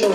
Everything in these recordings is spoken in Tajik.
Еще.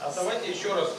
А давайте еще раз.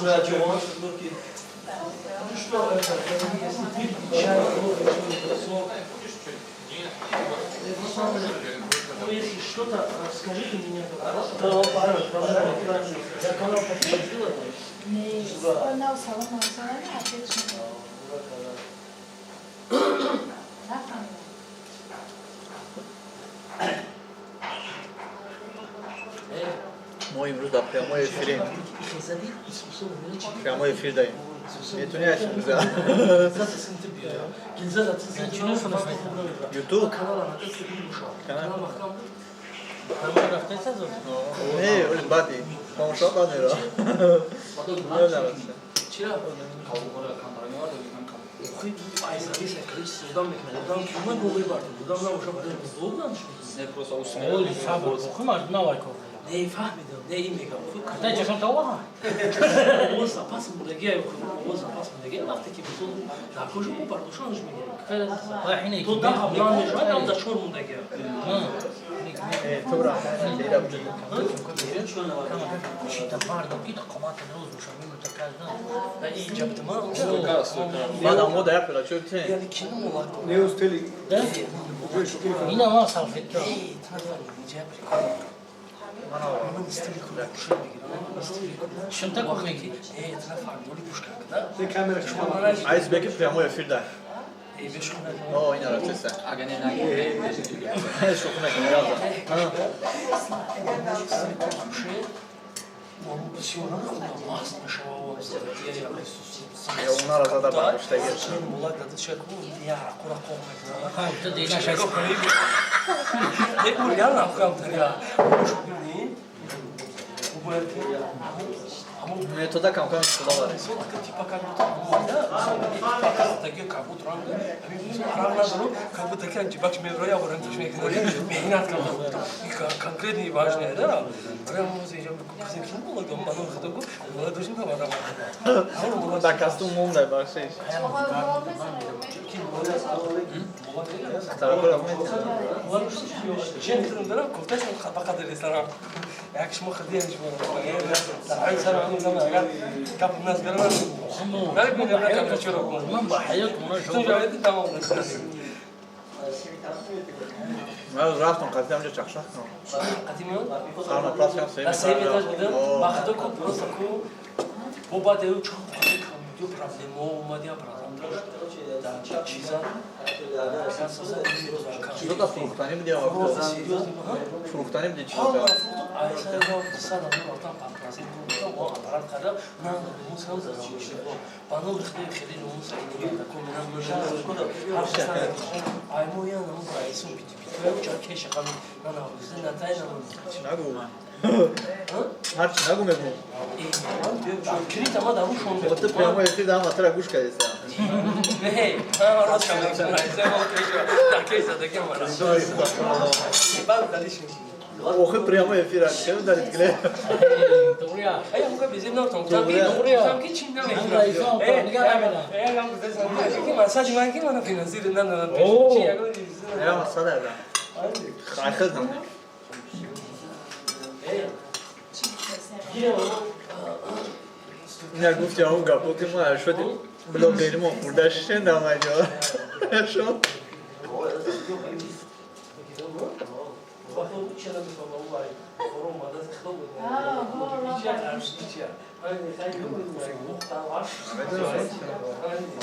Ну что это, если пить чай, кофе, сок. Ну, если что-то, скажите мне. Я канал подключила. Не, нав салом салом, ответ шуд. Нафаҳмидам. Мо имрӯз дар прямой эфирем. Прямой эфир даем. Метуни ашбиза. Ютуб. Канал. Не, оли бади. Тамошо бад мера. Чира? Оли сабр, охи мардум навай кор. Не фаҳмидам, не ин мегам. Катай чашм тава? Оғоз запас мондагия, оғоз запас мондагия, вақте ки мисол дар кожа мо бардошанаш мегирем. Вай То даҳ план мешавад, ам дар чор мондагия. Ту раҳмон лера буд. Чита мардум ки қомат роз боша мимутаказ на. Да ин ҷабтима. Баъд амо да як пила чӯ тен. Яъне кино молак. Не успели. Да? Ина ма салфетка. Эй, инҷа прикол. Ман стили куна пуша мегирам. Стили куна. Шимта ку меги. Эй, тана фармоли пушка кна. Ты камера шумо. Айс беки прямой эфир дай. Эй, бешхуна. О, ина рафтеса. Ага, не, не. Шӯхӣ мекунам, ялза. Стили пуше. Бисёр намехоҳам маст мешавам. Я унара зада бардоштаги. Молак дада чаку, я рақура қоқ мекунам. Ха, ту дина шаш. Не, урян афгам таря. Муш бини. Бояд ки ҳамон Метода кам кам истифода барем. Мисол ака типа как будто да, мисол таки как будто ранг, ҳамин мисол ранг надору, как будто ки ҷибакш меброя ориенташ мекунад, меҳнат карда. Конкретный важный, да. Прям музе инҷа касе ки мола гам мано худо гу, мола дошим та бара. Да костюм мондай бахшиш. Ки мола мола Тараф метиҳам. Мола чен дара кофташ ба қадр ресторан. Як шумо хадия шумо. Дар сар ам агар гап нас гарам. Ман ба ҳаёт мона Ту ҷавоби тамом. Ман рафтам қатъи ҳамҷо чахшах кунам. Қадимиён? Сарнаплас кам Да семи этаж будам. О. Ба худо ку просто ку бо баъд ю чо камудио проблемо омадия братан дошт. Да чиза. Чизота фурӯхтанӣ буди ам Просто вақто? серьёзно, ха? Фурӯхтанӣ буди Ҳа, чизота? фурӯхтам. Айса 200 000 рафтам панпрасин фурӯхтам, о аппарат кардам, на номус ҳам ба номи худои хеле номус ҳар каса ай мо я намуз раисум бити бити ча кеша хам на на на тай на. Чӣ нагу? Ҳар чӣ нагу мегӯм. Крита ма дар ушон. Ту прямой эфир дам атра гӯш кардеса. Не, ман рост кардам, раиса мо кеша дар кеша дагам мара. Баъд далишин. Охи прямой эфир аст. Чӣ дарид гле? Туғрия. Ай, ҳамка безем натон. Туғрия. Гуфтам ки чин намекунам. Раиса, нигаҳ намедам. Э, ҳам гуфтам ки масаҷ ман ки мана финансир надорам. О. Чи ягон Я масада да. Хайхез нам. Чӣ гуфтаси? Не гуфти ҳамун гапо ки ма шуди блогеримо хурда шендам аҷо. Шо?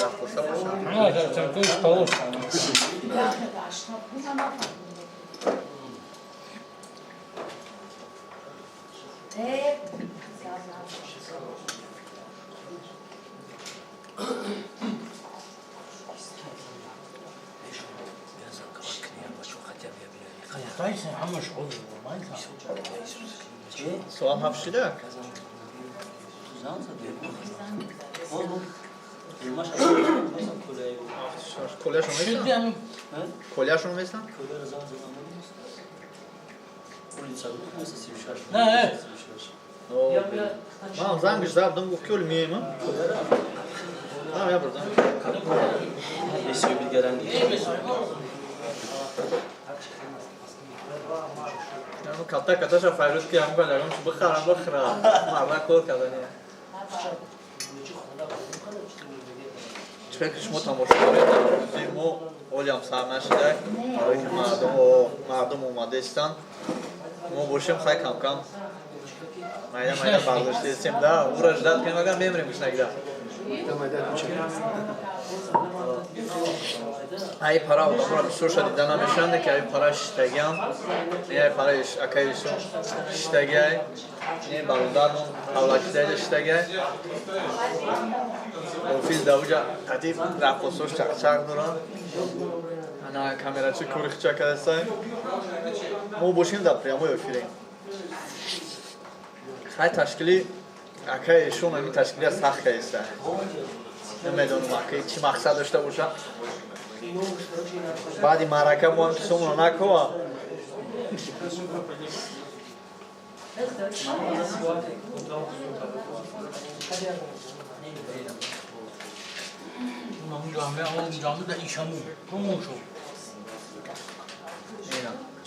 Рафтоса бошам. Ҳа, дар чанкои стол. Даштоб буд, нафаҳмидам. Э, зав. Қайси ҳамаш ҳозир майса. Соат ҳафт шида? Занг зада. Колияшон Шуди месан? ҳамин Колияшон месан? Не, э. Ман зангиш задам гуфт ки оли меем. А, я бир занг. Ката каташа файрӯз ки ҳамка ягон чи бихарам бихарам. Марда кор кардани. Набар. Чӣ ки шумо тамошо доред, наврӯзии мо ҳолиам сар нашуда, барое ки мардум омадаистанд. Мо бошем, хай, кам-кам майда майда бардоштаистем, да, ура ждать кунем, агар мемирем гушнагида. Ай пара одаморо бисёрша дида намешаванд, ки ай пара шиштагиам, ай пара акаишон шиштагиай, не бародармон ҳавлакидаида шиштагиай. Офис давуҷа қатиб раққосош чақчақ доранд. Ана камерачи кори хича кардастай. Мо бошем, дар прямой эфирем. Хай, ташкили акаи эшон ами ташкилия сахт кардиста. Намедонам, акаи чӣ мақсад дошта боша. Баъди маърака мо ҳам кисомро накова.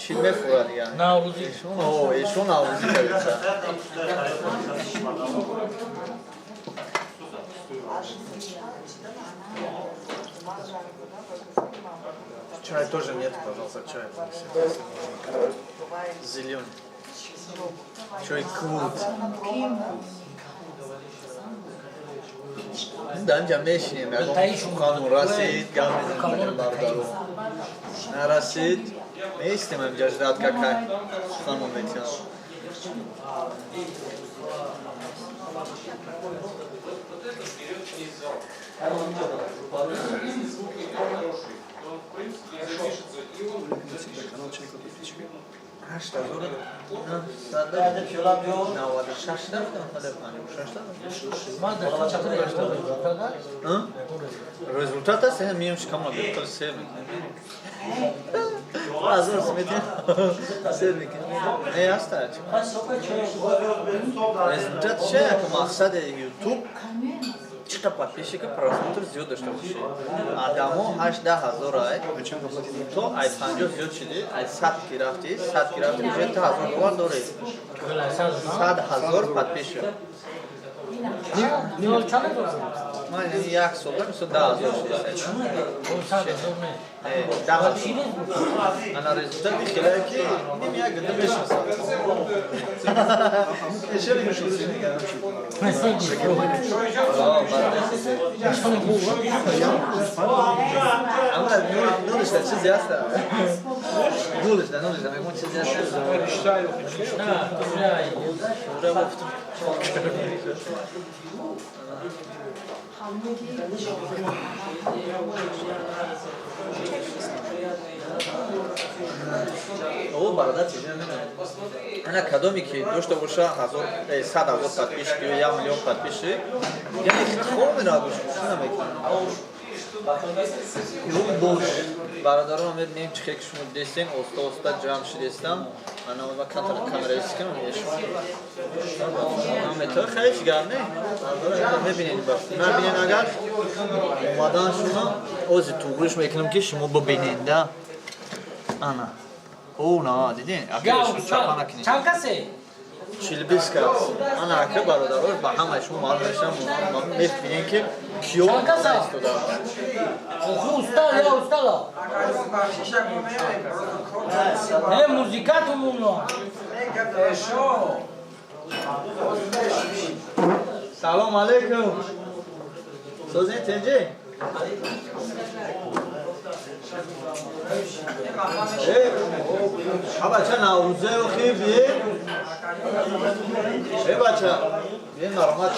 Чӣ мефурад дигар? Наврӯзӣ. Эшон наврӯзӣ кардиста. Чай тоже нет, пожалуйста, чай. Зеленый. Чай кут. Дар инҷа мешинем, ягон суханмон расид, гап мезанем, бародаро. Нарасид, меистем инҷа, ждать, какай суханмон метиҳам. Вот этот берет весь зал. Если звук идет хороший, то он, в принципе, запишется, и он запишется. 8000 96 результат аст, мием шикамона бетол сер мекунем. Азор сметем. Сер мекунем. Не аста. Результат че, як мақсади YouTube чӣ қадр подписчика, просмотр зиёд дошта бошӣ. Адамо 18 000 ай. То ай 50 зиёд шиди, ай 100 ки рафти, 100 ки рафти, уже ту 1000 доллар дорӣ. 100 000 подписчик. Ман як сола мисол 10 000 шиди. 10 000. Ана результати хеле ки ним як гида мешиносад. Эшери мешиносӣ. Ама нулишда чизе ҳаста. Нулишда мегӯм, чизе ҳаста. Ура, гуфтам. О, бародар, чизе намедонам. Ана кадоме ки дошта боша ҳазор, 100 000 подписчик ё 1 миллион подписчик, яъне хоб меравад, бош намекунад. Бош бародарон, мебинем, чӣ хел ки шумо дидестен, оста оста ҷамъ шидестам. Ана ма камтар камера истикам, мето хеле чӣ гап не, мебинед, набинед, агар омадан шуна ози туғриш мекунам, ки шумо бибинед, да. Ана о, на, дидин, чапа накунед. Чанд касе? 40 кас. Ана ака, бародаро, ба ҳамаи шумо маълум мешавам, мебинем, ки киё истодаанд. Охи уста я устала. Не музикату муно. Салом алейкум. Созин, тинҷӣ? Э, бача, наврӯзе охи бие. Э, бача, бие, маромат.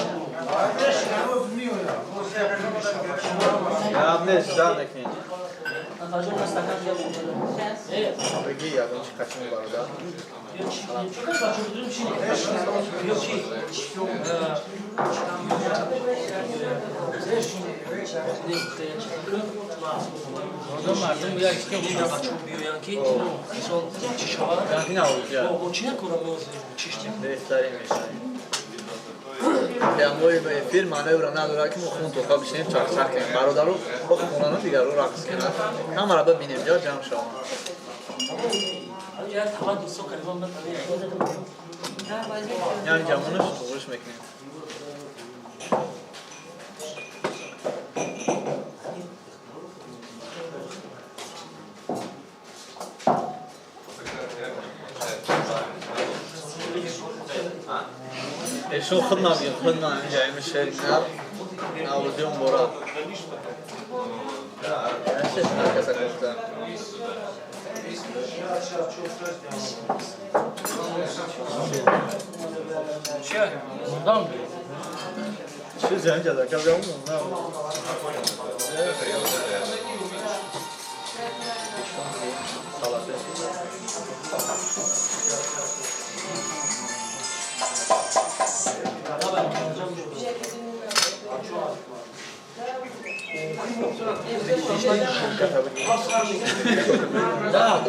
Гап нест, ждать мекунем. Бигӣ ягон чи қачон, бародар. Мардум як бачаҳо биёянд, ки мисол чӣ шавад? Ин наврӯзия. Чӣ накорам, чиштем. Беҳтарин, мешавем. Прямой эфир маънои надорад, ки мо хун тоқа бишинем, чақчақ кунем. Бародару бо хонану дигару рақс кунанд. Ҳамаро бибинем, ҷо ҷамъ шаванд. Як тавад дӯсто кардам. Яъне ҷамъонаш туғриш мекунем. Шумо худ набигем, худ на инҷа ими шери нав наврӯзӣ муборак. Каса гуфта. Чия? Мондам. Чӣ ҷанҷа да кабям на. Да.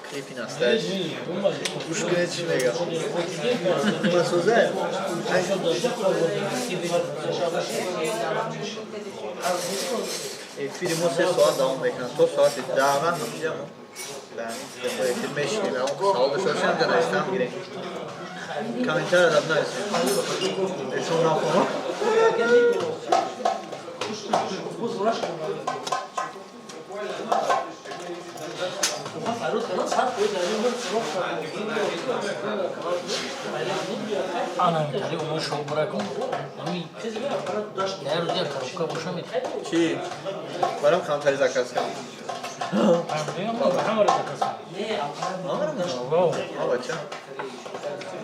Клипи настоящий. Гӯш кунед, чӣ мегам. Масоза. Эфири мо 3 соат давом мекунад, то соати 10 ҳамҷа мо эфир мешинем. Савол дошта бошем, ҳамҷа навистам гирем. Комментария даб нависем. Эшон нахонам. Ана тари умон шоу бракон. Ами дар рӯз як коробка боша мет. Чӣ? Барам камтари заказ кам. Ҳамаро заказ кам. Ҳамаро? А, бача.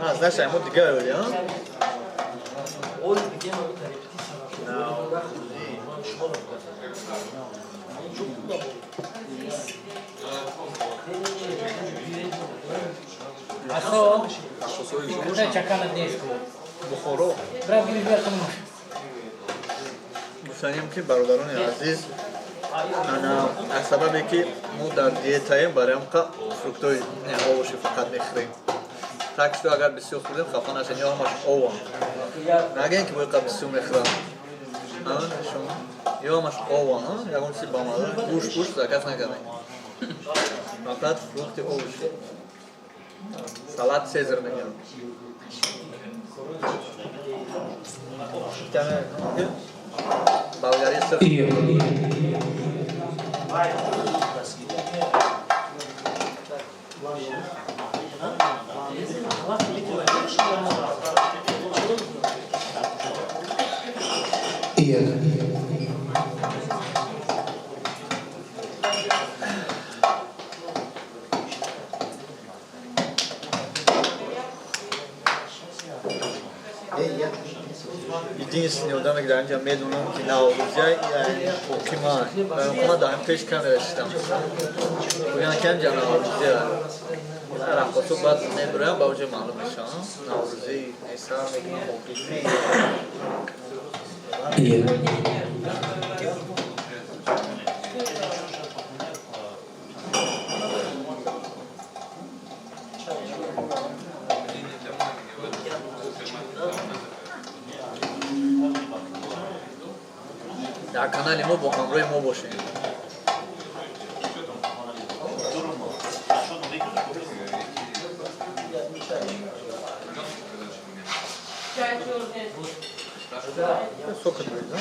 А, знаешь, мо дигар оли, а? Асо, катай чакана деску. Бухоро. Брат, гири бия кам. Гуфтанем, ки бародарони азиз, ана аз сабабе ки мо дар диетаем, барои ҳамқа фруктои овоши фақат мехӯрем. Так что агар бисёр хӯрдем, хафа нашед, ё ҳамаш овам. Нагӯем, ки боиқа бисёр мехӯрам. Шумо ё ҳамаш овам, ягон чизи бамаза, гӯшт гӯшт заказ накардем. Фақат фрукти, овоши. Салат Сезар мегӯям. Болгария сыр. Единственный одаме, ки дар инҷа медонам, ки наврӯзия ҳокима, ма дар пеш камера шидам. Гӯянд, ки ҳамҷа наврӯзия рақосо, баъд мебироям, ба уҷа маълум мешавам, наврӯзӣ неса мегӯям, ҳокими. Дар канали мо бо ҳамроҳи мо бошед. Сколько будет, да?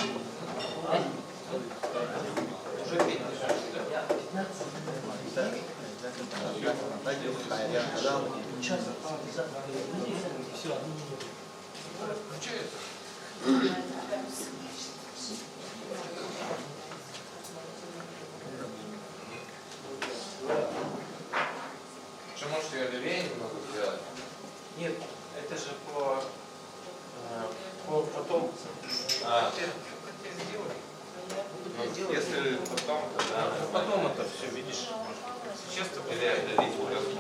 Что, может, ее левее немного сделать? Нет, это же по потом. А. Ну, если потом, то да. Ну, потом это все, видишь. Сейчас-то или отдалить просто.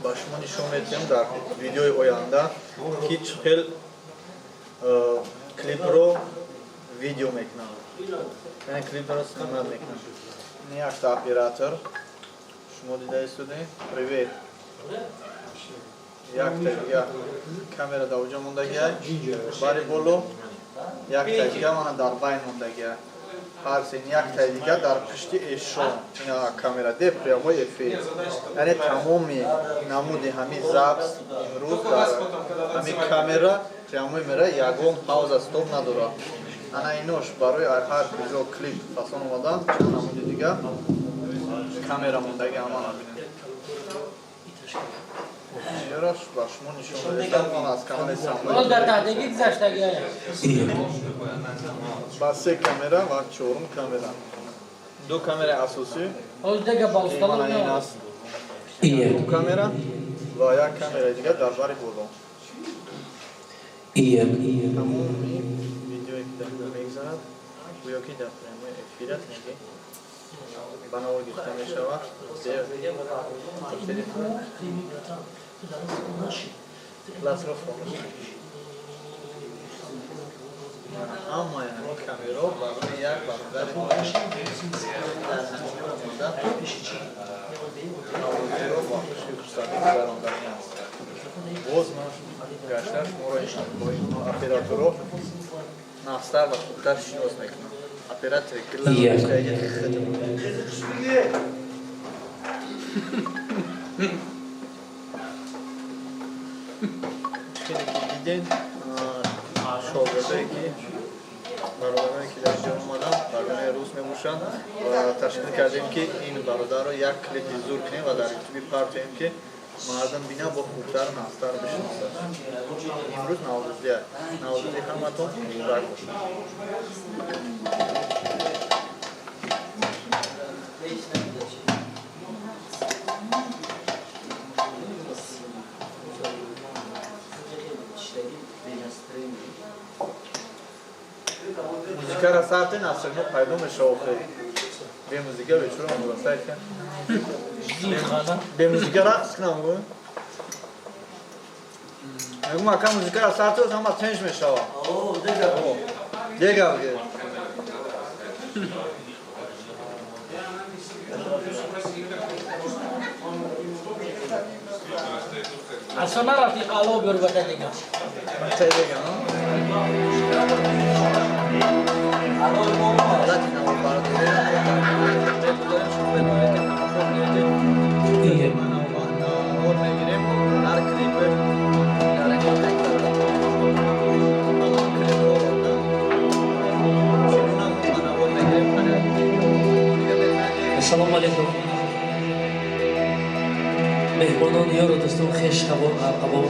Ба шумо нишон медиҳем дар видеои оянда, ки чӣ хел клипро видео мекунам, яъне клипро снимат мекунам. Ин якта оператор шумо дида истодед. Привет. Якта дига камера дар уҷо мондагиай, бари боло, якта дига мана дар байн мондагиай. Ҳар се яктаи дигар дар пушти эшон камера де прямой эфир. Яъне тамоми намуди ҳамин запись имрӯз дар ҳамин камера прямой мера, ягон пауза, стоп надорад. Ана инош барои ҳар куҷо клип фасон омадан, чанд намуди дигар камера мондаги, ҳамана бинед. Ёраш ба шумо нишон додам аз канали Самвел. Дар таҳдиги гузаштаги. Ба се камера ва чорум камера. Ду камераи асосӣ. Мана ин аст. Ду камера ва як камераи дигар дар бари боло. Тамоми видеое ки дар мегзарад, гӯё ки дар прямой эфир аст, неки ба навор гирифта мешавад. Телефон ласро хомӯш. Ҳамаи ҳамин камераҳо барои як бародари мо дар ҳамин омода наврӯзиро бо хуши хурсандӣ гузаронданӣ аст. Боз ман гашта шуморо бо операторо нағзтар ва хубтар шинос мекунам. Оператори Як. Хеле ки дидед, шогирдое ки бародарое ки дар ҷо омаданд, бародарои рус мебошанд ва ташкил кардем, ки ин бародарро як клипи зур кунем ва дар ютуби партоем, ки мардум бинад, бо хубтар, нағзтар бишиносад. Имрӯз наврӯзия, наврӯзи ҳаматон муборак бошад. Музикара сартен асрно пайдо мешава. Охир бе музика бечура омода ка, бе музика рақс кунам. Гӯ мегум, ака, музикара сартес, ҳама тенш мешава. Дега бге. Асло нарафти қало биёр ба дега. Дега. Ҳолати наворбардорӣ мегузорем, шумо медонед, ки тамошо кунед, навор мегирем, ҳар клипе дар ин мегузарад. Ҳамон клипҳо чӣ гуна мо ба навор мегирем. Ассалому алайкум, меҳмонон, ёру дӯстон, хеш табор, ақрабо,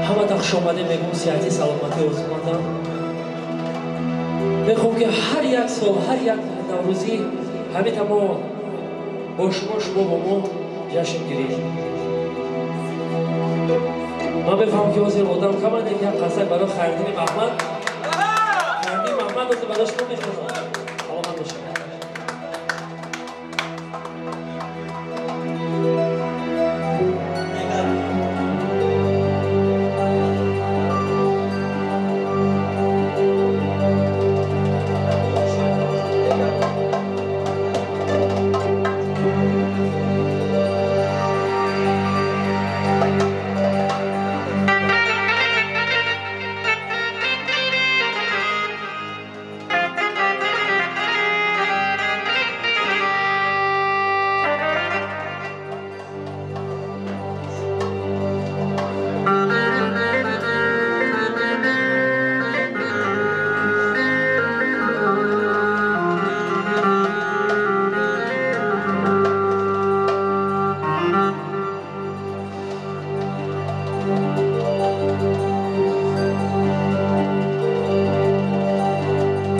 ҳаматон хуш омадед мегӯм, сиҳати саломатӣ орзумандам. Мехоҳам, ки ҳар як сол, ҳар як наврӯзӣ ҳамита мо бо шумо, шумо бо мо ҷашн гирем. Ман мефаҳмам, ки ҳозир одам каманд, як қасак барои Хайрдини Маҳмад, Хайрдини Маҳмад ҳозир барои шумо мехонам. Саломат бошед.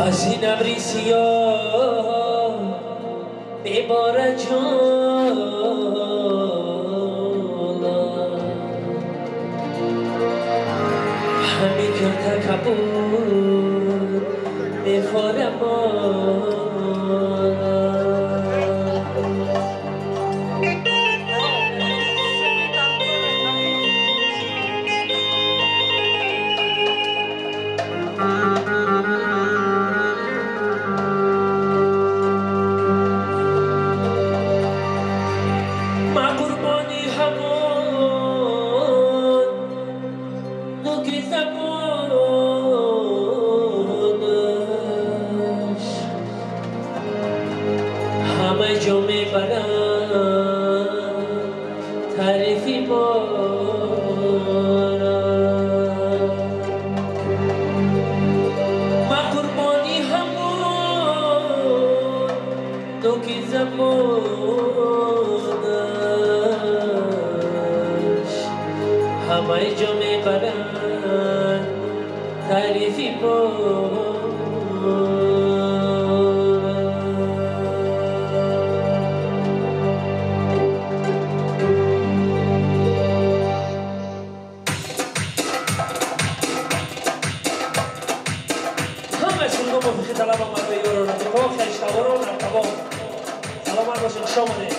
Аз ин абри сиёҳ бебора ҷона, ҳами карда кабуд мефорам. Ма қурбони ҳамон нуки забонаш. Ҳама сурдо мувофиқи талаба мардои ёро рафиқо, хештаворо, марҳабо. Саломат бошед, хуш омадед.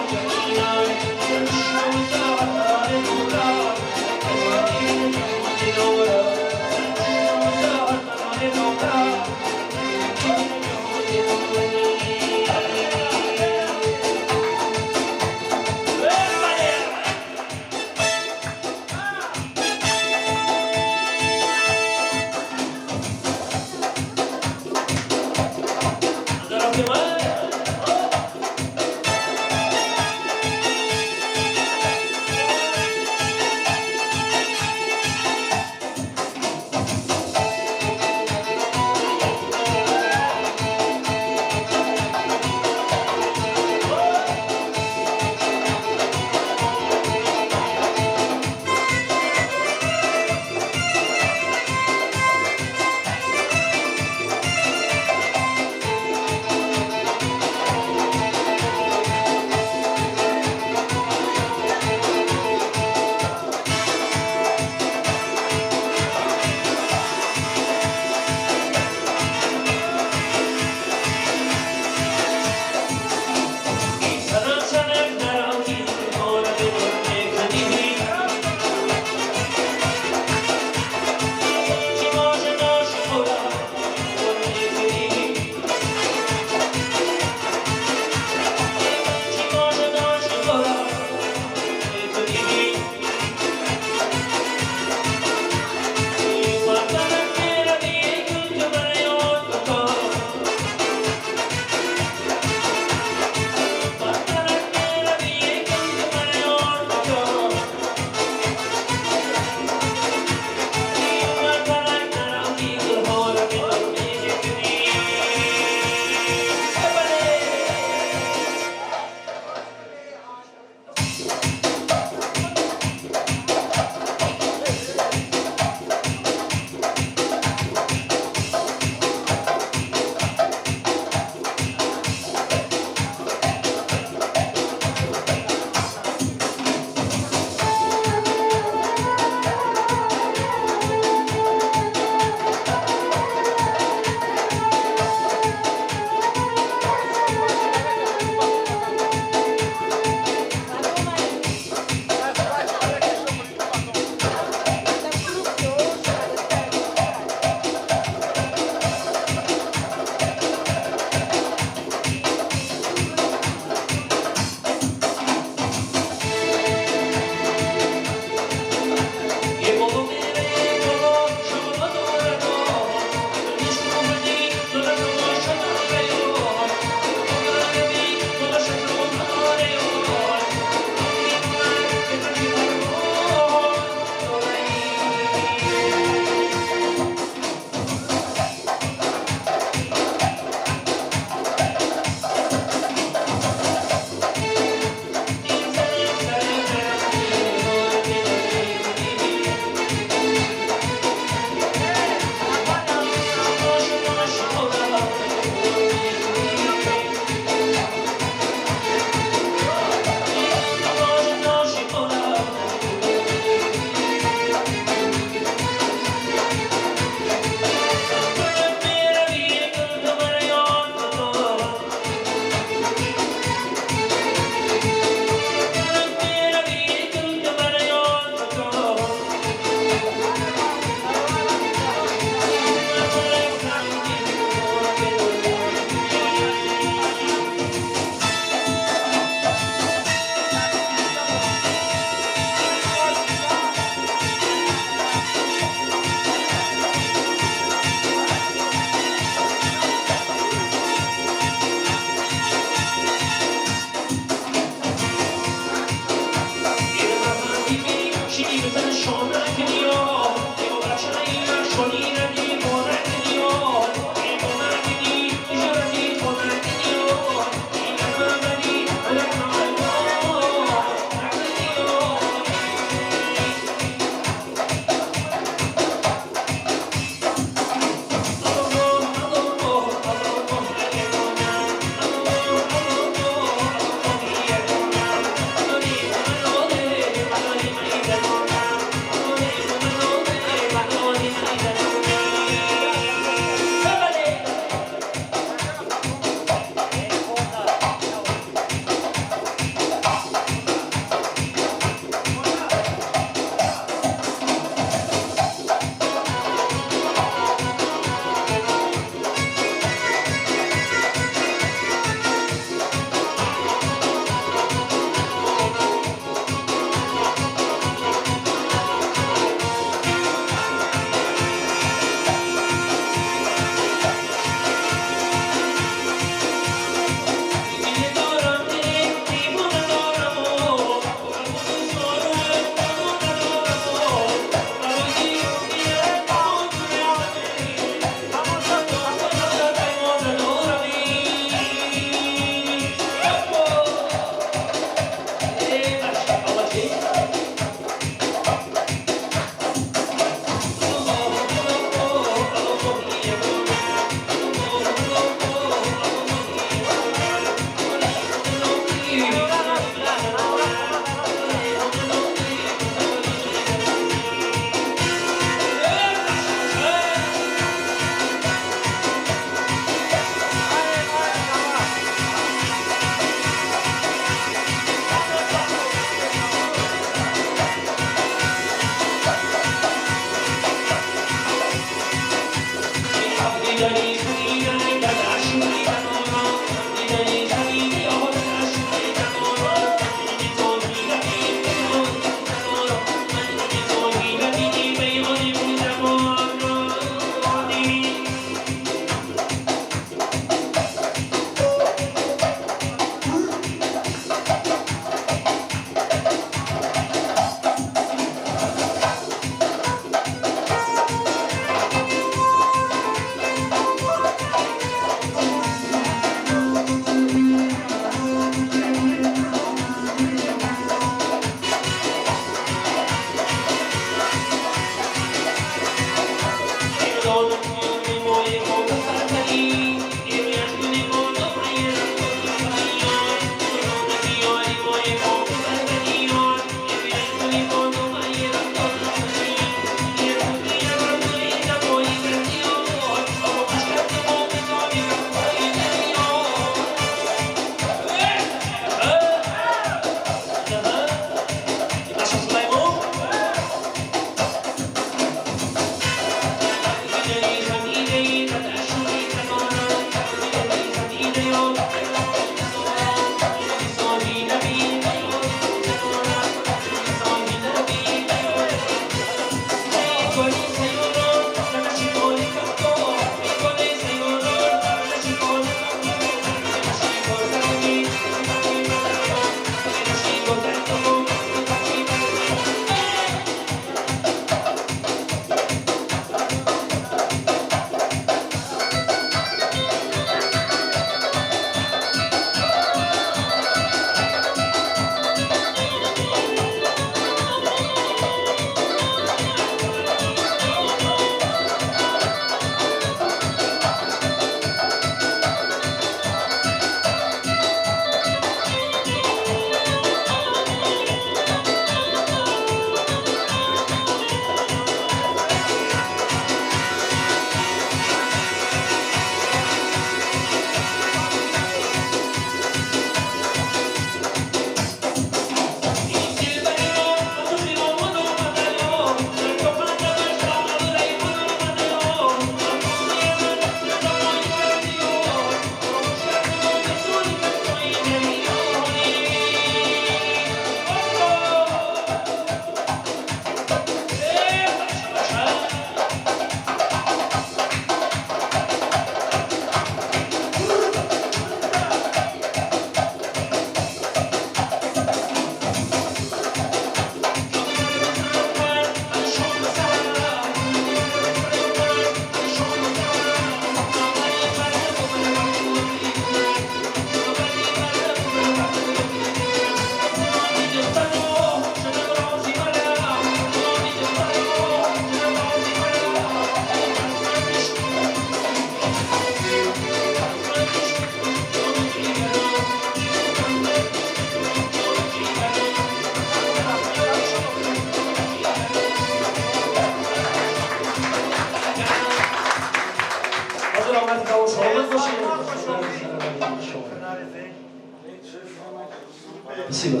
Спасибо.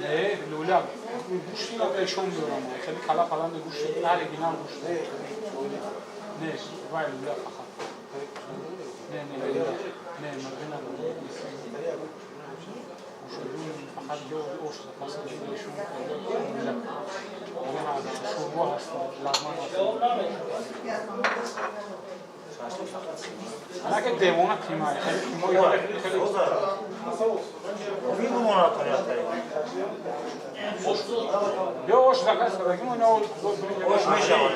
Не, лӯля гӯшти эшон меорам, хеле кала паланди гӯшти оригинал гӯшт. Не, вай лӯля фақат. Не, не, не, мурғи надорам. Фақат ё ош запас эшон лӯля. Шӯрбо ҳаст, лагман ҳаст. Анаки девона қимай, хеле қимои хеле. Ё ош заказ кардагим, ино Ош мешавад.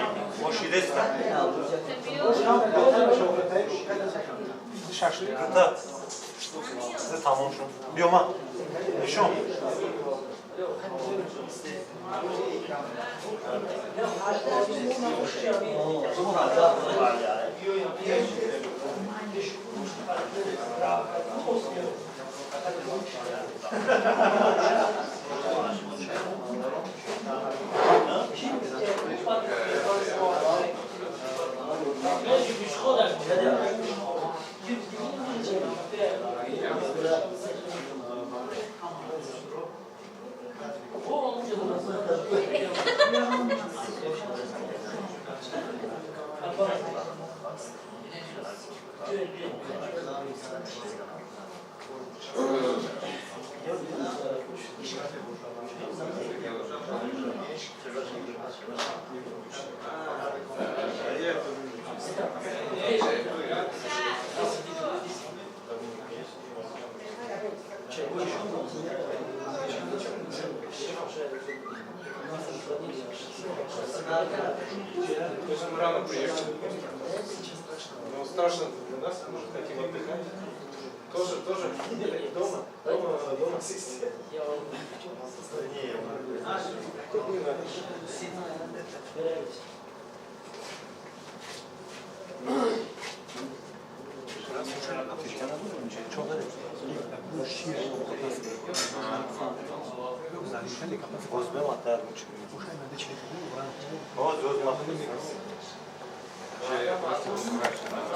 Оширеста. Шашлик. Та. Тамом шуд. Биё ма. Нишон. То есть мы рано приехали просто. Но страшно для нас, мы же хотим отдыхать. Тоже, тоже дома, дома, дома сесть. Не надо.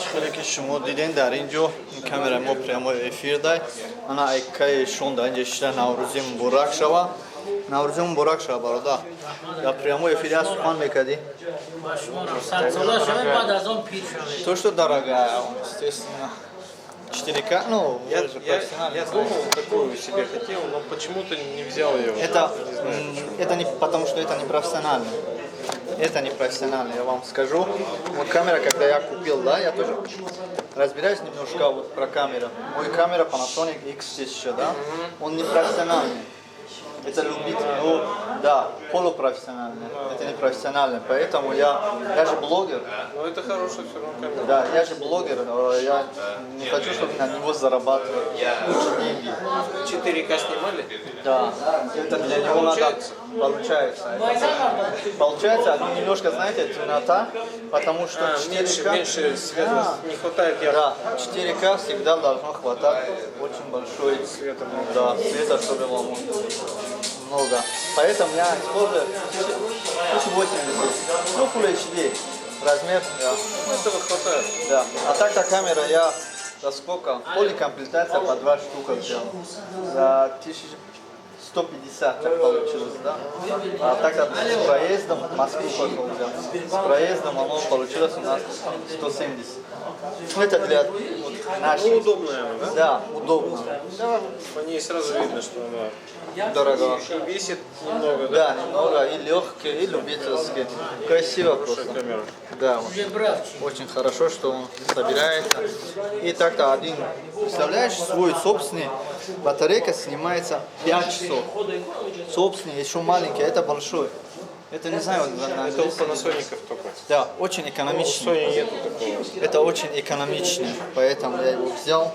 Чӣ хеле ки шумо дидем, дар ин ҷо камераи мо прямой эфир дай. Ана айкаи шон дар ин ҷо шида. Наврӯзӣ муборак шава, наврӯзӣ муборак шава, бародар. Дар прямой эфир як сухан мекардӣ. Ба шумо 100 сола шавед, баъд аз он пир шавед. То, что дорогая, естественно. 4К, ну, Я, вы же я, профессиональный. я думал, такую себе хотел, но почему-то не взял ее. Это, Не знаю почему. это не потому, что это не профессионально. Это не профессионально, я вам скажу. Вот камера, когда я купил, да, я тоже разбираюсь немножко вот про камеру. Мой камера Panasonic X1000, да, он не профессиональный. Это любитель, ну, да, полупрофессиональный. Это не профессиональный, поэтому я же блогер. Но это хорошая все равно камера. Да, я же блогер, я не хочу, чтобы на него зарабатывать кучу деньги. 4К снимали? Да, это для него надо. Получается. Получается, ну, немножко, знаете, темнота, потому что А, 4К. меньше, меньше света, Да. не хватает яркости. Да, 4К всегда должно хватать очень большой Света много. Да, света, чтобы было много. Поэтому я использую 1080, ну, Full HD размер, да. Ну, этого хватает. Да. А так-то камера я за сколько? Поликомплектация по два штука взял. За 1150 так получилось, да? А так-то с проездом в Москву пошел взял. С проездом оно получилось у нас 170. Ну, это для вот, наших. Ну, удобная она, да? Да, удобно. По ней сразу видно, что она Дорого. и весит немного, да? Да, немного, и легкий, и любительский. Красиво Хорошая просто. камера. Да, вот. Очень хорошо, что он собирается. И так-то один, представляешь, свой собственный батарейка снимается 5 часов. Собственный, еще маленький, а это большой. Это не знаю, вот на Это у английском. Panasonic только. Да, очень У экономичный. Sony нету такого. Это очень экономичный, поэтому я его взял.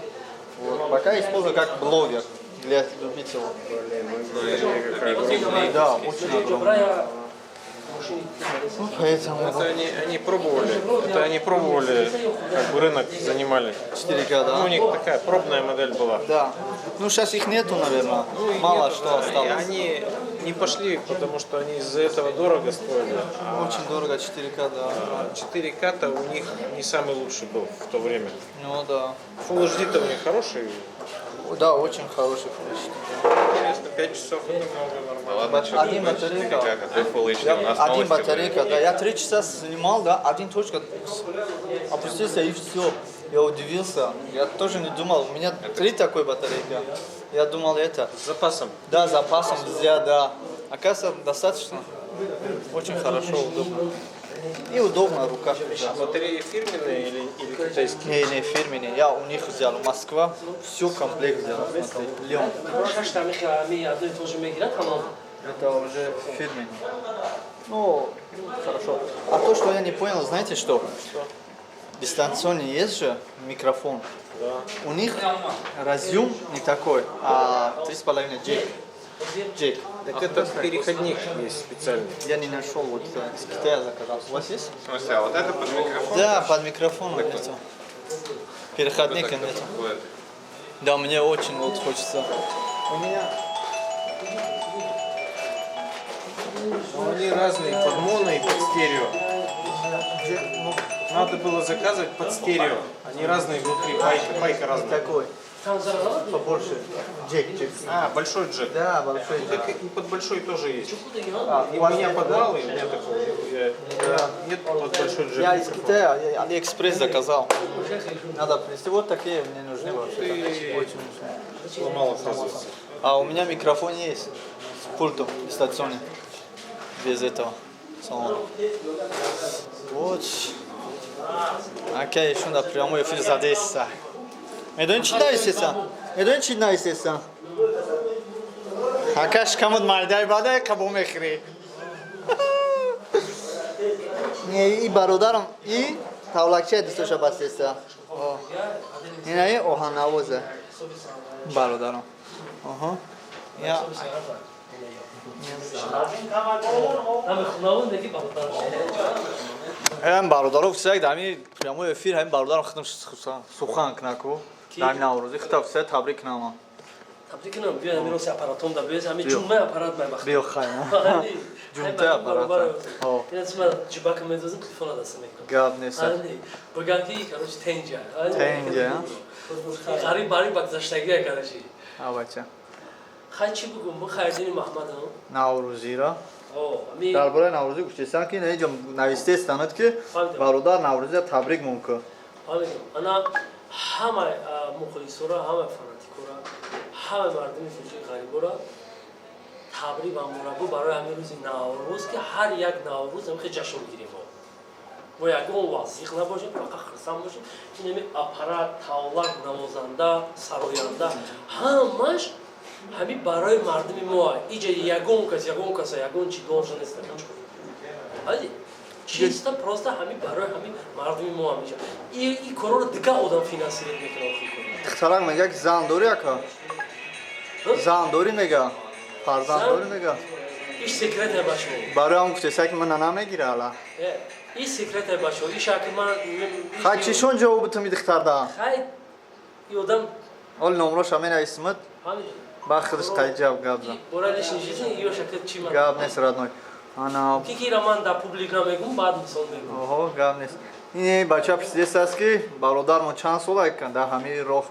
Вот. Пока использую как блогер для любителей. Блин, ну батарея какая огромная. Да, очень огромный. Ну, поэтому Это они пробовали, как бы рынок занимали. 4К, да? Ну, у них такая пробная модель была. Да. Ну, сейчас их нету, наверное. Ну, и Мало нету, что да. И осталось. они не пошли, потому что они из-за этого дорого стоили. А Очень дорого 4К, да. 4К-то у них не самый лучший был в то время. Ну да. Full HD-то у них хороший. Да, очень хороший Full HD. Интересно, 5 часов это много, нормально. Ладно, что Один батарейка. 4К, какой Full HD? У нас Один новости батарейка, да. Я 3 часа снимал, да, один точка опустился, и все. Я удивился. Я тоже не думал. У меня три такой батарейка. Я думал это. С запасом. Да, запасом взять, да. Оказывается, достаточно. Очень хорошо, удобно. И удобно в руках держать. Батареи фирменные или китайские? Не, не, фирменные. Я у них взял. Москва. Все комплект взял. Смотри. Леон. Шашта мехами одно и то же мегирад ҳамон. Это уже фирменный. Ну, хорошо. А то, что я не понял, знаете что? Дистанционный есть же микрофон. Да. У них разъем не такой, а 3,5 джек. Джек. Так это переходник есть специальный. Я не нашел, вот с Китая заказал. У вас есть? В смысле, а вот это под микрофон? Да, под микрофон нету. Переходника Так, нету. такое. Да, мне очень вот хочется. У меня Но они разные, под моно и под стерео. джек, ну, Надо было заказывать под стерео. Они разные внутри, пайка разная. такой, побольше. Джек, джек. А, большой джек. Да, большой джек. Так и под большой тоже есть. А, И у у вас меня нет, под да? малый, у меня такого нет под большой джек. Я из микрофон. Китая, я Алиэкспресс заказал. Надо принести. Вот такие мне нужны вообще. Ты- Очень нужны. Сломал, оказывается. А у меня микрофон есть с пультом дистанционный. Без этого салона. Вот. Окей, шунда прямой эфир задеса. Медонӣ чӣ нависеса? Медонӣ чӣ нависеса? Ака, шикамот майдай бадай қабо мехӯрӣ. Не, и бародарам, и тавлакчия дӯстоша бастеса. Инаи оҳаннавоза. Бародарам. Оҳо. Я Ҳами хунавон деки бародар. Ҳам бародаро гуфтак, дар ҳамин прямой эфир ҳамин бародарам худам сухан кунаку. Дар ҳамин Наврӯзӣ худам гуфта табрик кунам. Табрик кунам, биё ҳамин роси аппаратон да биё, ҳамин Биё. ҷумма аппарат май бахт. Биё хайна. Ҷумта аппарат. Ҳо. Ина ма ҷибака медозим, телефона даста мекунам. Гап нест. Бигам ки, короче, тенҷа. Тенҷа, Ғариб бари ба гузаштагия, короче. А бача. Хай, чӣ бугум, бу Хайрдини Маҳмадам. Наврӯзиро. О, ами Дар бораи Наврӯзӣ гуфтестан, ки инҷо навистестанад, ки Фаҳмидам. бародар Наврӯзиро табрик мумкин. Фаҳмидам. Ана ҳама мухлисора, ҳама фанатикора, ҳама мардуми тоҷик ғарибора табрик ва мураббо барои ҳамин рӯзи Наврӯз, ки ҳар як Наврӯз ҳамин хел ҷашн мегирем мо. Бо ягон вазиқ набошем, фақат хурсанд бошем. Ин ҳамин аппарат, тавлак, навозанда, сароянда, ҳамаш ҳамин барои мардуми мо. Иҷа ягон кас, ягон каса, ягон чи должен нест. Ади чисто просто ҳамин барои ҳамин мардуми мо ҳамиҷа. И корро дига одам финансировать мекунад охири кор. Духтарак мега, ки зан дорӣ, ака? Зан дорӣ, мега? Фарзанд Зан? дорӣ, мега? Иш секрете бачо. Барои ҳам гуфтеса, ки мана намегира ала. Иш секрете бачо. Иш аки ман Хай, чишон ҷавоб бутуми духтарда? Хай, и одам Ол номроша менависимад, фаҳмидӣ? ба худаш қайҷаб гап зан. Бора лишний жизни ё шакл чи ман. Гап нест, родной. Ана Ки кира ман да публик намегум, баъд мисол мегум. Оҳо, гап нест. Ин бача писдест аст, ки бародармо чанд сола дар ҳамин роҳ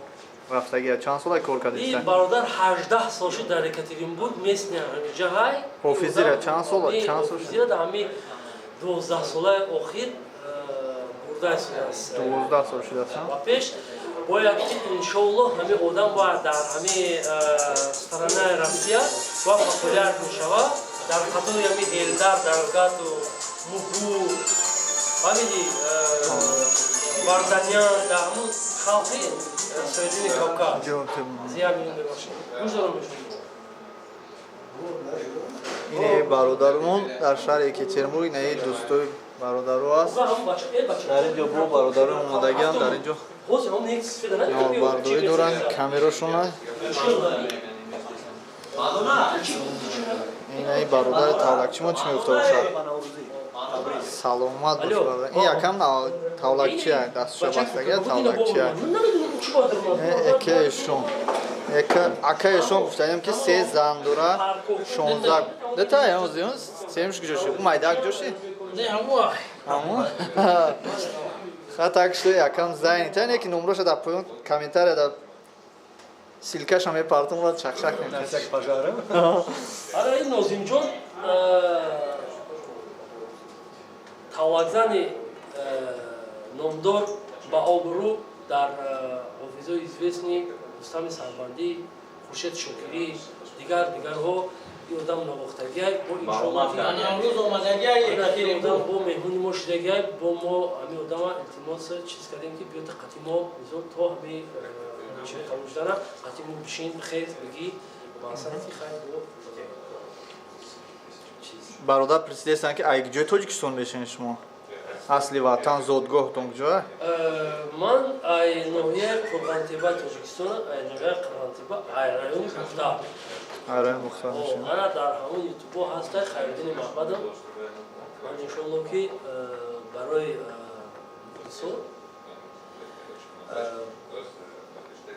рафтагия, чанд сола кор И кардиста? бародар 18 сол шуд дар Екатеринбург, местный ҳамиҷа ҳай. Ҳофизира чанд сола? Чанд сол шуд? Ҳофизира дар ҳамин 12 солаи охир бурда истодааст. 12 сол шудааст. Ва пеш бояд ки иншоаллоҳ ҳамин одам бояд дар ҳамин странаи Россия бояд популяр мешавад дар қатори ҳамин Элдар Даргату, Мугу, фаҳмидӣ, Варданян, дар ҳамун халқи Соедини Кавказ. Зия миллион мебахшед, гӯш дорам мешунавам. Ин бародармон дар шаҳри Екатеринбург, инаи дӯстои бародаро аст. Дар ин ҷо бо бародарон омодагиам, дар ин ҷо бардорӣ доранд камерошона. Инаи бародари тавлакчи мо чӣ мегуфта бошад? Саломат бош, бародар. Ин якам тавлакчия, дастша бастагия тавлакчия. Экаешон. Акаешон гуфтанем ки се зан дора, 16. Дета ям семш куҷо ши? У майда куҷо ши? Не, ҳаму. Ҳаму? Ха, так что якам зайни. Та не ки номроша дар поён комментария дар ссылка ша мепартум ва чақчақ мекунем. Пожара. Ара, ин Нозимҷон тавлакзани номдор ба обрӯ дар ҳофизои известный Рустами Сарбандӣ, Хуршед Шокирӣ, дигар дигарҳо ин одам навохтагиай. Бо иншоаллоҳ бо меҳмони мо шудагиай. Бо мо ҳамин одама илтимос чиз кардем, ки биёта қати мо, мисол, то ҳами чи тамом шудана қати мо бишин, хез бигӣ масалати хайр бо чиз. Бародар пурсидестанд, ки ай ҷои Тоҷикистон мешинед шумо? Асли ватан, зодгоҳтон куҷоа? Ман ай ноҳияи Қурғонтепа, Тоҷикистон, ай ноҳияи Қурғонтепа, ай райони Бухта. Ай райони Бухта мешинед. Ана дар ҳамон ютубо ҳастай Хайриддини Маҳмадов. Ман иншоалло ки барои мухлисо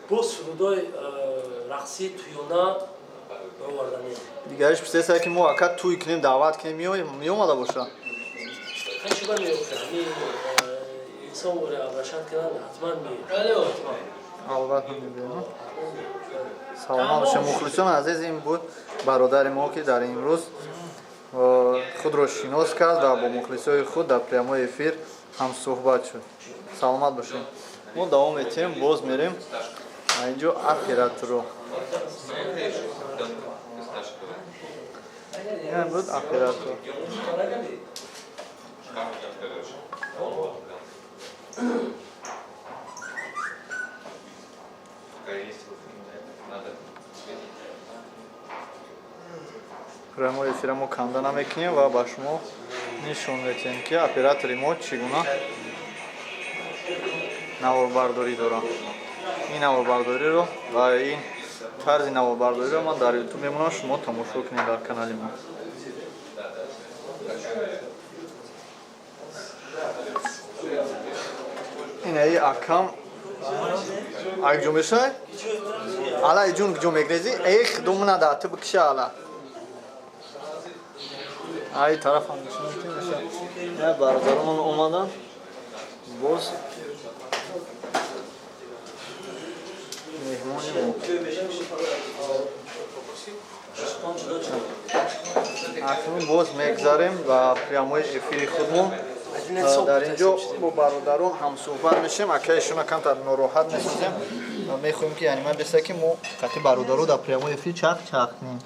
бо сурудои рақси туёна бароварданиам. Дигариш пурсидестанд, ки мо ака тӯй кунем, даъват кунем, меомада боша? Чиба меёфта, ҳамин инсон воре обращать кунанд, ҳатман Алло. Албатта мебинам. Саломат бошед, мухлисони азиз. Ин буд бародари мо, ки дар имрӯз худро шинос кард ва бо мухлисои худ дар прямой эфир ҳамсӯҳбат шуд. Саломат бошед. Мо давом метиҳем, боз мерем инҷо операторо. Ин буд оператор. Шкаф, короче. Пока есть надо светить. Прямой эфира мо канда намекунем ва ба шумо нишон метиҳем, ки оператори мо чӣ гуна наворбардорӣ дорад. Ин наворбардориро ва ин тарзи наворбардориро ман дар Ютуб мемонам, шумо тамошо кунед дар канали мо. Инаи акам акҷо мешавад, ала ҷун ҷо мегрези, эх, думна да ту бикша, ала ай тарафам нишон метиҳем. Я бародаромон омадан боз, меҳмони мо. Акнун боз мегзарем ба прямой эфири худмон. Дар ин ҷо бо бародарон ҳамсӯҳбат мешем. Акаишона камтар нороҳат месозем ва мехоҳем, ки яъне ман беста, ки мо қати бародаро дар прямой эфир чақ чақ кунем.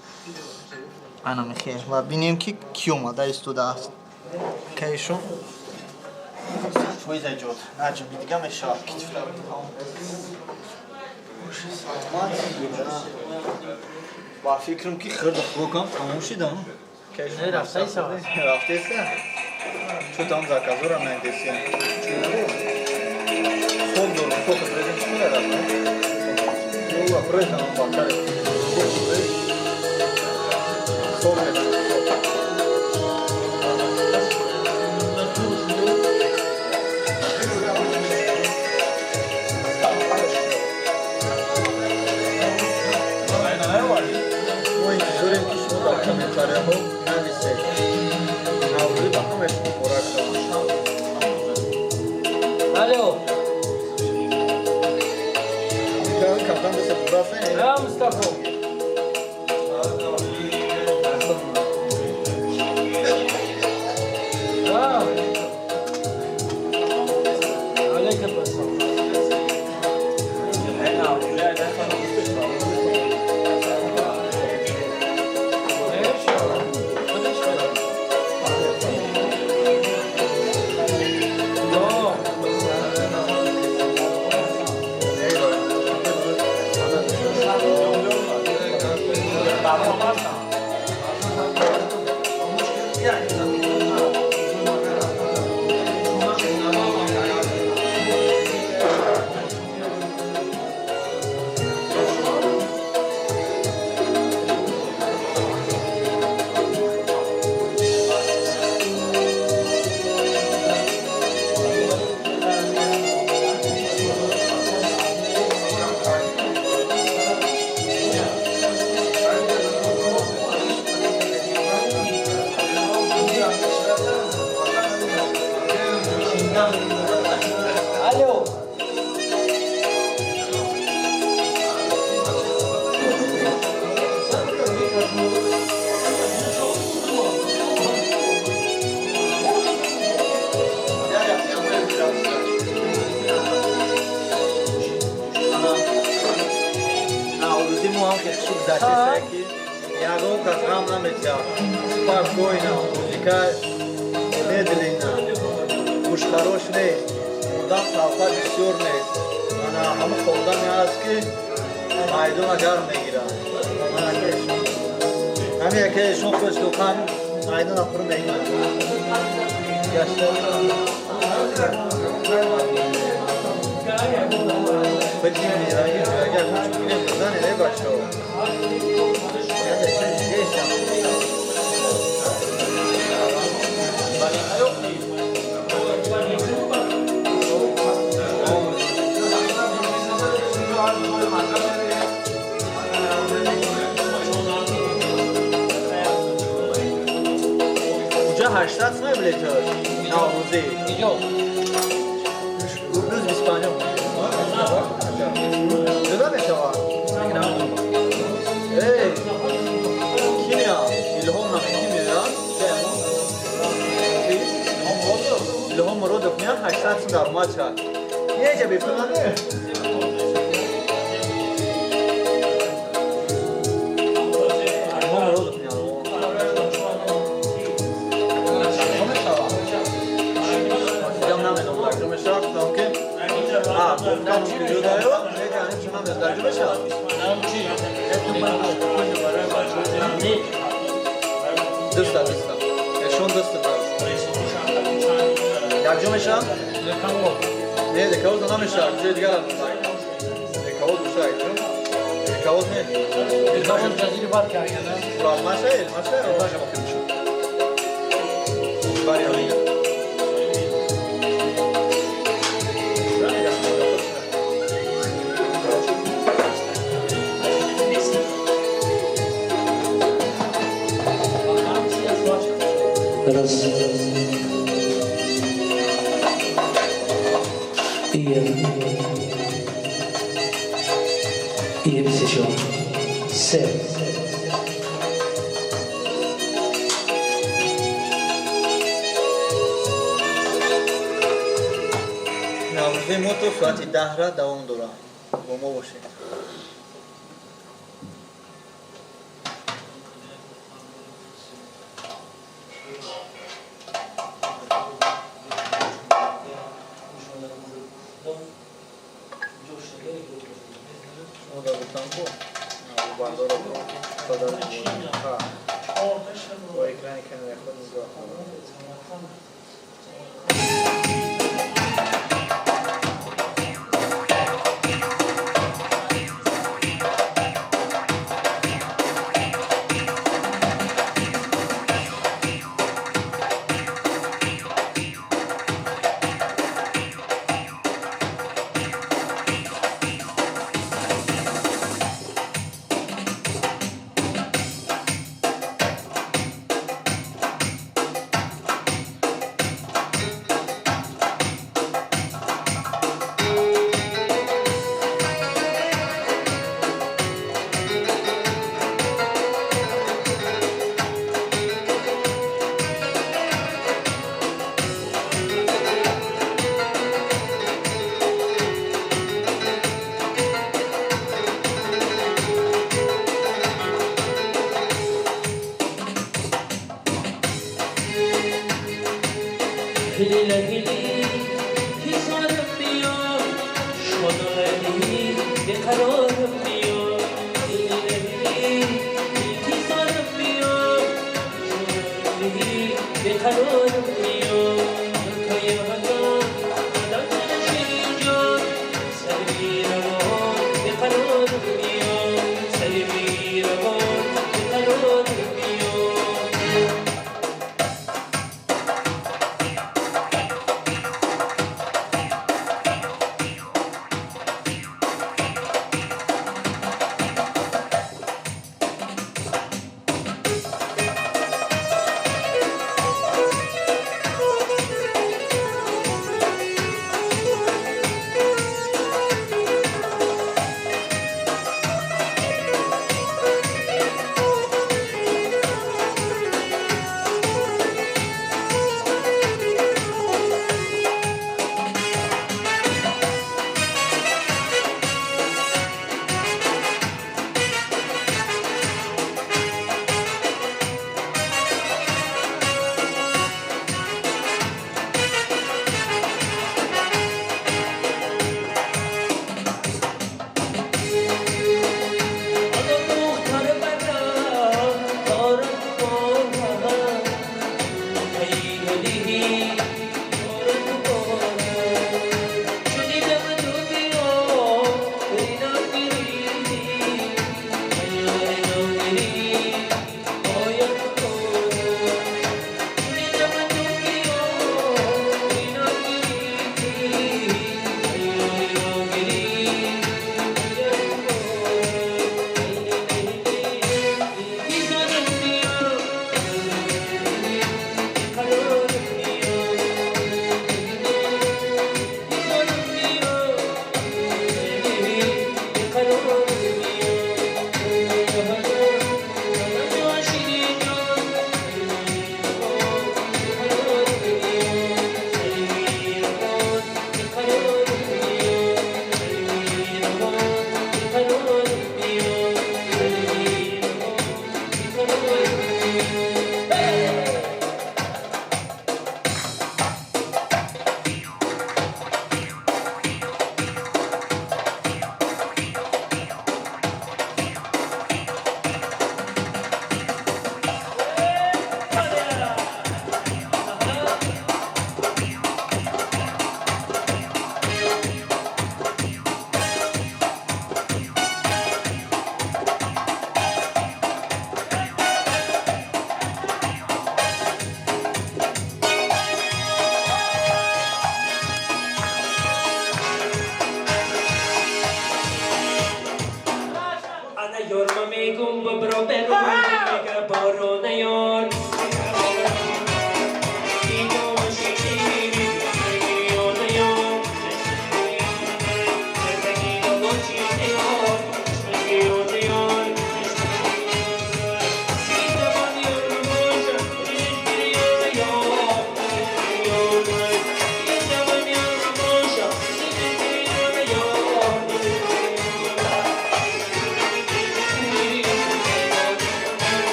Ана мехоҳем ва бинем, ки кӣ омада истодааст. Акаишон фоиза ҷод наҷми дига мешавад. Саломат. Ба фикрам, ки хирду хӯрокам тамом шидам. Рафтеса? Чо там заказора найдесия? Сок дорам, сок презем, чӣ мерафт? Йола, презем бакаре. Сок медам, сок. Мо интизорем, ки шумо дар комментарияҳо нависед. Наврӯзӣ ба ҳамаи шумо муборак шавад. Алло. Камтан беса бурасен. Я Мустафо. А. Алейкум ассалом. Кашисе ки ягон кас ғам наметиҳад. Спокойно, музика медленно, гӯшхарош нест, одам талфа бисёр нест. Ана ҳамон одаме ҳаст, ки майдона гарм мегирад. Ҳамин яке эшон хуш духан майдона пур мекунад. Гашта агар гӯш бигирем, бизанед, эй бачаҳо. Уҷа 800 сомон билетҳош наврӯзӣ. Иҷо. Рӯз 25. Ҷуда мешавад. Эй, ки меяд? Илҳом наме ки меяд? Илҳом Муродов меяд, 800 сом даромад шад. Еҷа бепул наме? Илҳом Муродов меяд. Дигам намедонам дар ҷо мешавад, гуфтам ки гуфтам ки ҷудаё, лекин ҳанӯз чӣ намедонам дар ҷо мешавад. Дуста, дуста. Эшон дуста даст. Як ҷо мешавад? Не, декавоз намешавад, ҷои дигар декавоз боша як ҷо. Декавоз не. Маша, маша. Бари ҳамин. Раз. И еще. Се. Наврӯзи мо то соати 10-ра давом дорад. Бо мо бошед. Шумо да гуфтам ку бандоро бо экрани камераи худ нигоҳ кунед.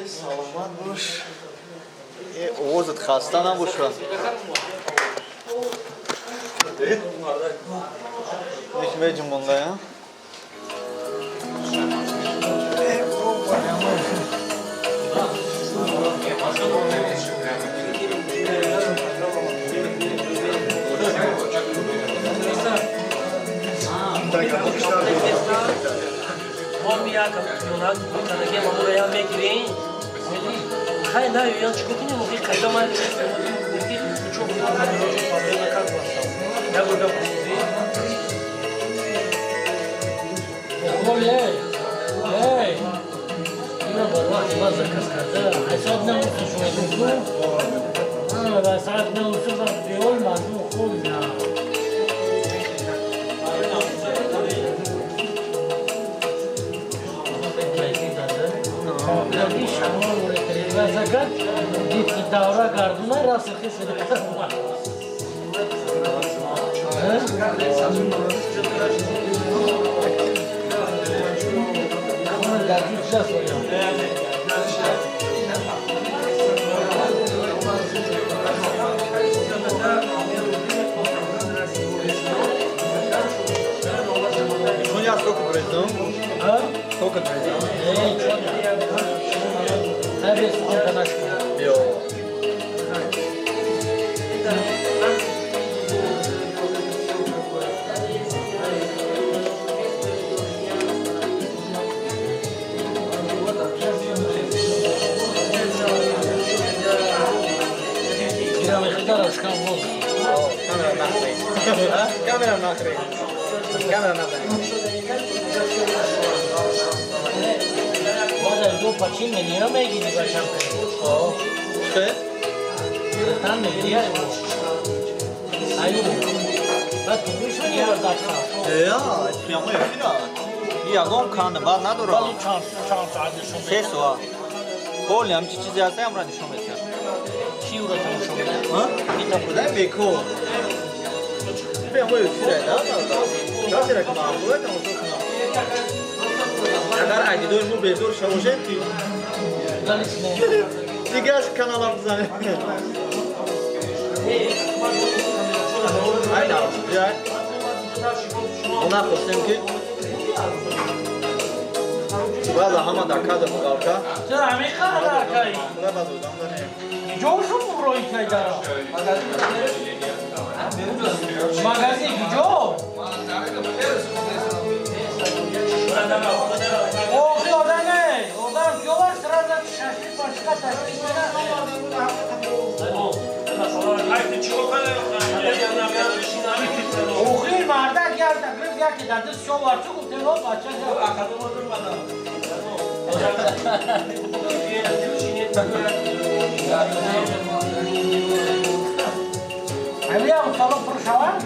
Саломат бош. Овозат хаста набошад. Ник меҷумонда, я? Хай на юян чико кунем, охи қайда ман ки чо проблема как бастам. Я гурда пурсиди. Оли, эй, ина бар вақти ман заказ карда, ҳисоб намусу шумедум ку? Ба саат намусу ба биёл мардум хуб на. Закат, дид давра гардуна раст хис Я сколько произвел? А? Сколько произвел? Йо. Камера нахрен. Камера нахрен. Камера нахрен. Ду пачин мегира мегири бачам. Что? Там мегири. Аю. Баъд ту мешавӣ раздатка. Я, прямой эфир. Ягон кан баъд надора. Баъд чанд соат нишон Се соат. Коли ҳамчи чизе ҳаст, ҳамра нишон медиҳад. Чӣ ӯро тамошо мекунад? А? Кудай беко. Прямой эфир, да? Касера ки маъмуле тамошо кунам. Агар айдидои мо безор шавошем, ки дигар канала бизанем. Ай навбиай. Мо нахостем ки баъза ҳама дар кадр буғалка. Чаро ҳамин қадар кай? Худа баъз одам дорем. Ҷо шуд рои кай дара? Магазин ҷо? Охи одаме, одам ҷовар сразу шашлик пашка ташкил мекунад. Охи мардак як таклиф яке дар даст шовар чу гуфтем, о бача. Ҳамин як салон пур шавад?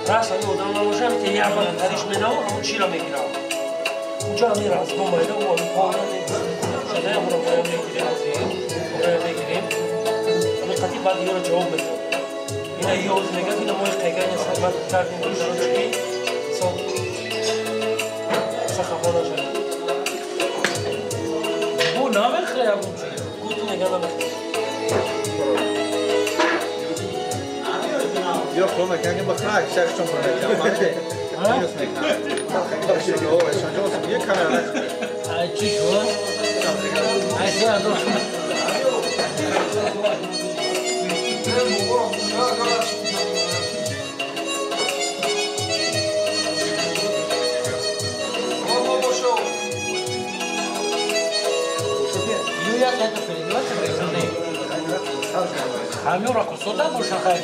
Раз ами одам набошам, те як бар тариш менаву, ҳамун чиро мегирам. Уҷа ами разгон майда, у ами полна шуда, ҳамуро моя мегирем, моя мегирем. Ами қати баъд ёро ҷавоб медод. Ина ёз мегад, ина мои қайгани сабат кардем, ки инсон сахафа нашавад. Бу намехӯра ягон чи. Гуту мега намехӯра. Ё хо мекунам ки бахра шахшон пур мекунам. Фаҳмидӣ? Минус мекунам. О, шанҷо я камера нахрен. Ай чӣ шуд? Ай се ҳазор шуд. Ю як это перебиваться не. Ҳамёра кусода боша хай.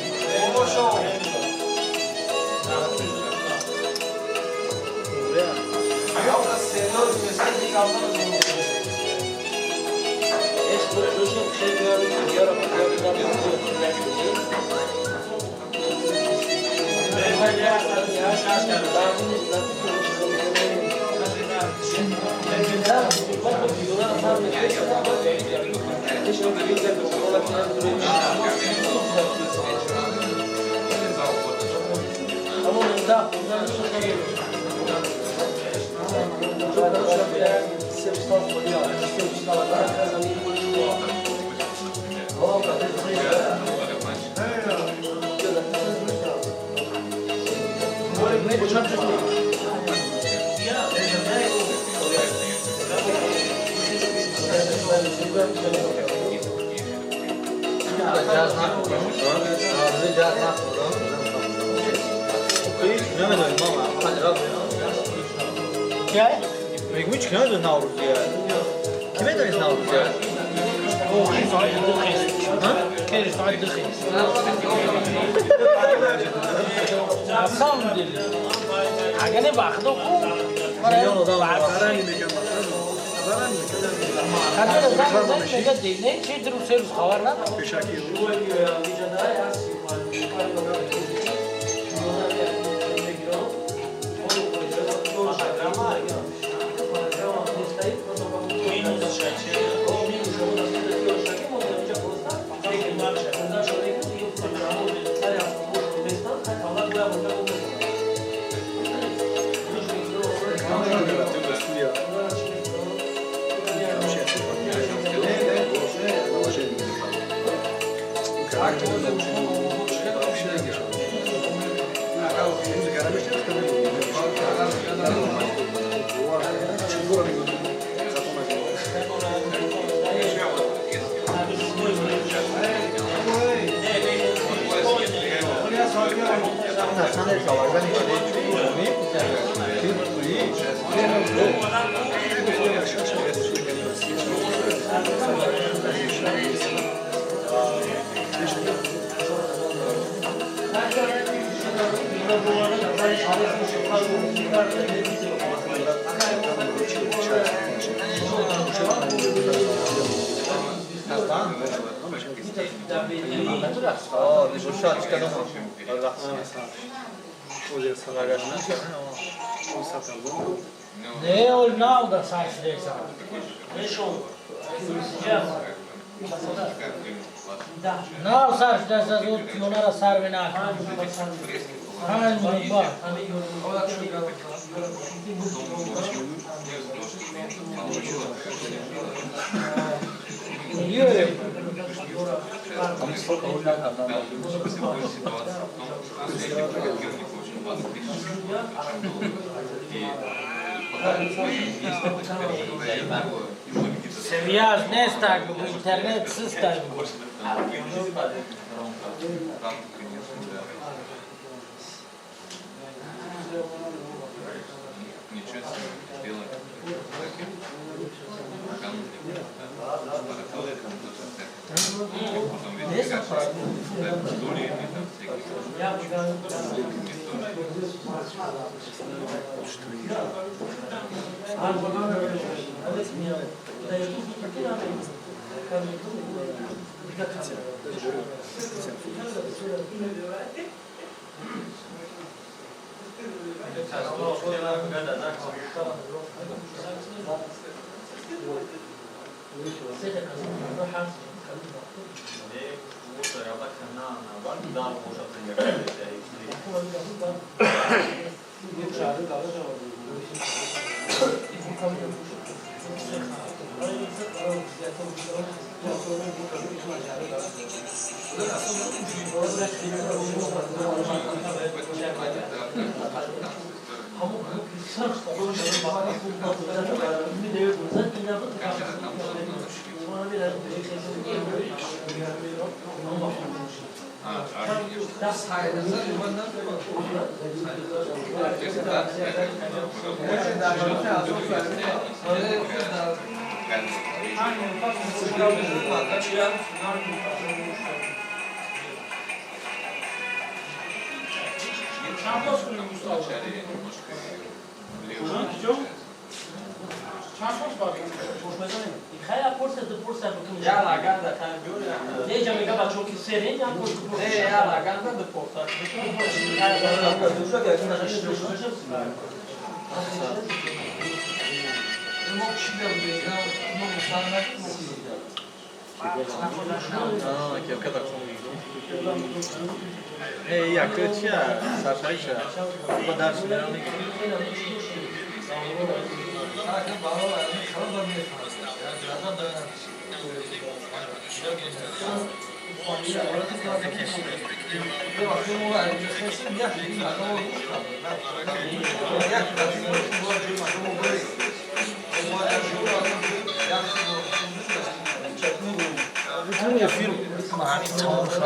Связь нест так, интернет систем. Чанд форс бояд? Хай, я порция, ду порция бутун. Я лаганда хай биёр. Не, ҷа мега бачо ки серен, я порция, ду порция. Не, я лаганда ду порция. Не, я кыча, Саша иша. Ба дальше не мегӣ. Эфир тамом шуд.